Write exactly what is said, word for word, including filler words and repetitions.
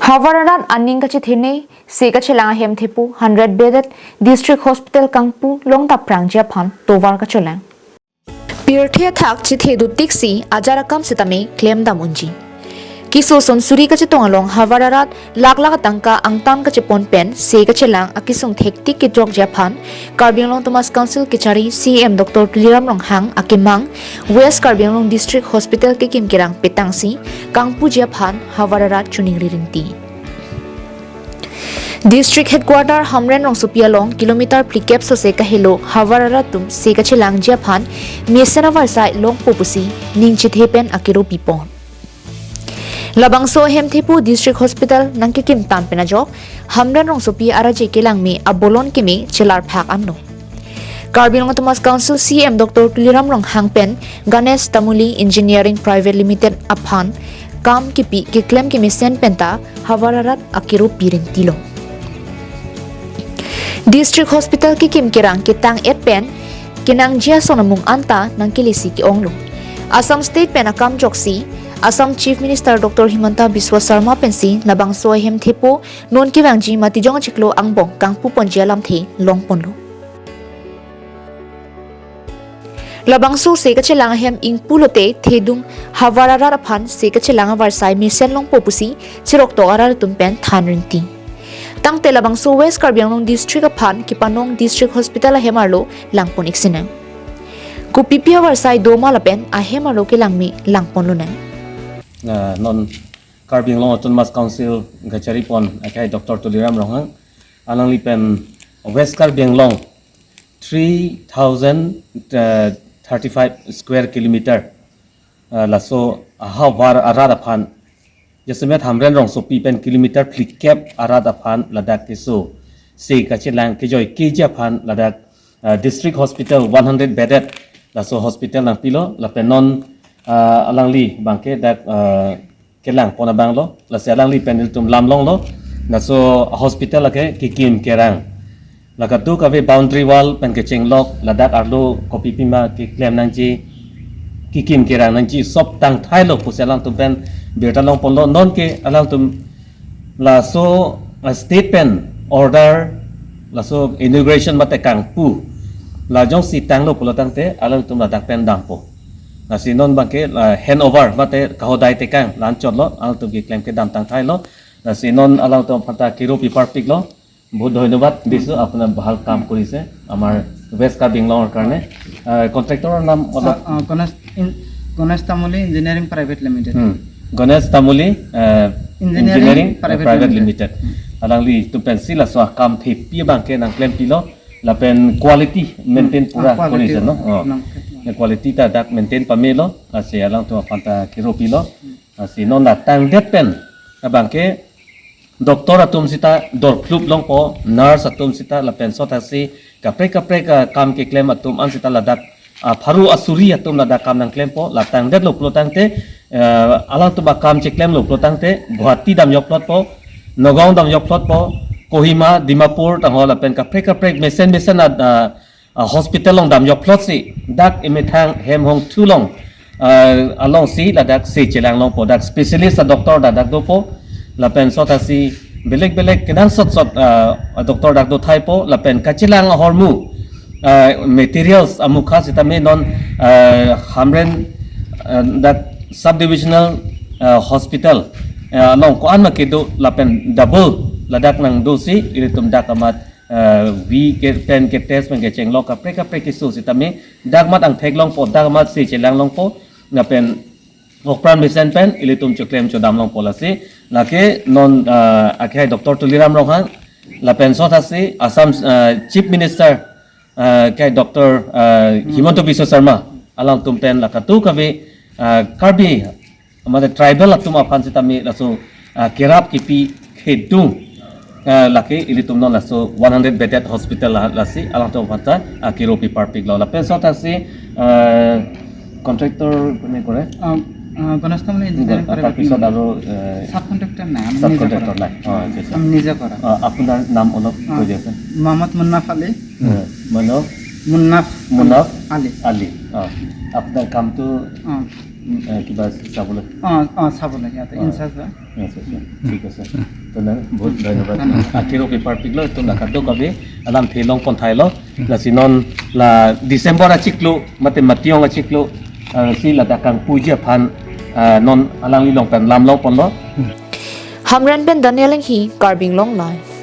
Havar arat aning kachethene se kachelang ahem thepo hundred bedded District Hospital kangpu longtap prangji aphan tovar kacholang. Pirthe athak chethe dutiksi ajar akam sitame klemdam unji. Keso son suri kachetong along havar arat lakh lakh atangka angtan kachepon pen se kachelang akesung thektik kejokji aphan Karbi Anglong Autonomous Council kechari C E M Doctor Tuliram Ronghang akemang West Karbi Anglong District Hospital kekim kerang petangsi kangpuji aphan havar arat choningri rinti. District Headquarter Hamren Rongsopi along kilometer phlikep sose kahelo havar arat atum se kachelangji aphan mesen avarsai longpo pusi ning chethe pen akero pipon. Labangso ahem thepo District Hospital nangkekim tan pen ajok Hamren Rongsopi araje kelangme abolon keme chelar phak anlo. Karbi Anglong Autonomous Council C E M Doctor Tuliram Ronghang pen Ganesh Tamuli Engineering Private Limited aphan kam kipi keklem kemesen penta havar arat akero pirintilo. District Hospital kekim kerang ketang-et pen kenangji ason amung anta nangkelesi ke-onglo. Assam State pen akam joksi Assam Chief Minister Doctor Himanta Biswa Sarma pensi labangso ahem thepo non kevangji Matijong achiklo angbong kangpuponji alamthe longponlo. Labangso se kachelang ahem ingpulote thedung havar arat aphan se kachelang avarsai mesen longpo pusi cheroktok arat atum pen than rinti. Tangte labangso West Karbi Anglong District aphan kepanong District Hospital ahem arlo langpon iksinang. Kopipi avarsai doma lapen ahem arlo kelangme langponlonang. Ah, non Karbi Anglong Autonomous Council kacharipon akhai Doctor Tuliram Ronghang alangli pen West Karbi Anglong three thousand thirty-five square kilometer, ah, laso havar arat aphan jasemet Hamren Rongsopi pen kilometer phlikep arat aphan ladak keso se kachelang kejoi keji aphan ladak, ah, District Hospital one hundred bedded laso hospital nangpilo lapen non, ah, alangli bangke dak, ah, kelangpon abanglo, lasi alangli pen ilitum lam longlo, laso hospital lake kekim kerang. La kadokave boundary wall pen kechenglok, ladak arlo kopipima keklem nangji, kekim kerang nangji, sop tangthailo pusi alangtum pen birta longponlo, nonke alangtum laso, ah, state pen order, laso inauguration mate kangpu, la jongsi tanglo pulo tangte alangtum ladak pen dampo. Lasi non bangke, ah, hand over mate kahodai tekang la-anchotlo, alangtum keklem kedam tangthailo. Lasi non alangtum aphanta kero piparpiklo. বহুত ধন্যবাদ দিছো, আপোনাৰ ভাল কাম কৰিছে আমাৰ ৱেষ্ট কাৰ্বি আংলঙৰ কাৰণে। আহ, কণ্ট্ৰেক্টৰৰ নাম অলপ? আহ, আহ, গণেশ ইন-, Ganesh Tamuli engineering private limited. Hmm, Ganesh Tamuli, ah, engineering engineering private private limited. Limited. Alanglitum pensi laso akam thepi abangke nangklempilo, lapen quality maintain হুম, pura ah, quality কৰিছে ন? Oh. Nang- Quality ta dak maintain pamelo, lasi alangtum aphanta kero pilo, lasi non la tangdet pen abangke doctor atum sita dorphlup longpo, nurse atum sita lapen sothasi kaprek kaprek, ah, kam keklem atum an sita ladak, ah, pharo asuri atum ladak kam nangklempo, la tangdetlo pulo tangte, eh, alangtum akam cheklemlo pulo tangte Guwahati damjokplotpo, Nagaon damjokplotpo, Kohima, Dimapur tangho lapen kaprek kaprek mesen mesen ad-, ah, ah, hospital along damjokplotsi dak emethang hem hongthu along, ah, alongsi ladak se chelang longpo, dak specialist a doctor ladak dopo, lapen sothasi belek belek kenangsot sot, ah, doctor dak dothaipo, lapen kachelang ahormu, ah, materials amukha sitame non, ah, Hamren, ah, dak subdivisional, ah, hospital, ah, along ko-an ma kedo lapen double ladak nangdosi ilitum dak amat, ah, vi ke pen ketest pen kechenglok kaprek kaprek keso sitame dak amat angthek longpo, dak amat se chelang longpo, lapen okpran mesen pen ilitum choklem chodam longpo, lasi lake non, ah, akhai Doctor Tuliram Ronghang lapen sothasi Assam, ah, Chief Minister, ah, akhai Doctor, ah, Himanta Biswa Sarma alangtum pen la kadokave, ah, Karbi mate tribal atum aphan sitame laso, ah, kerap kipi khedung, ah, lake ilitum non laso one hundred bedded hospital la, lasi alangtum aphanta, ah, kero piparpiklo. Lapen sothasi, ah, contractor কোনে কৰে? আহ, আহ, গণেশ Tamuli engineering private তাৰপিছত লিমিটেড। আৰু, এ, ছাব কণ্ট্ৰেক্টৰ নাই, আমি নিজে কৰা। ছাব কণ্ট্ৰেক্টৰ নাই। অ, আচ্ছা, আচ্ছা। আমি নিজে কৰা। অ, আপোনাৰ নাম অলপ আহ, কৈ দিয়কচোন। মহম্মদ মুন্নাফ আলী। এ, মন-, মুন্নাফ মুন্নাফ আলী। আলী। অ, আপোনাৰ কামটো? অ, Eh, kiba sabole. Ah, ah, sabole, ya, to, ah, insa sa. Ya, sa, sa. Thik ase. To na, bahut dhonyobad. Akhir ke parpiklo, to na kadokave alamthe longpon thailo. Lasi non la December achiklo, mate Mationg achiklo, eh, si ladak kangpuji aphan, eh, non alangli along pen lam longponlo. Hamren pen Daniel Enghi, Karbi Anglong Live.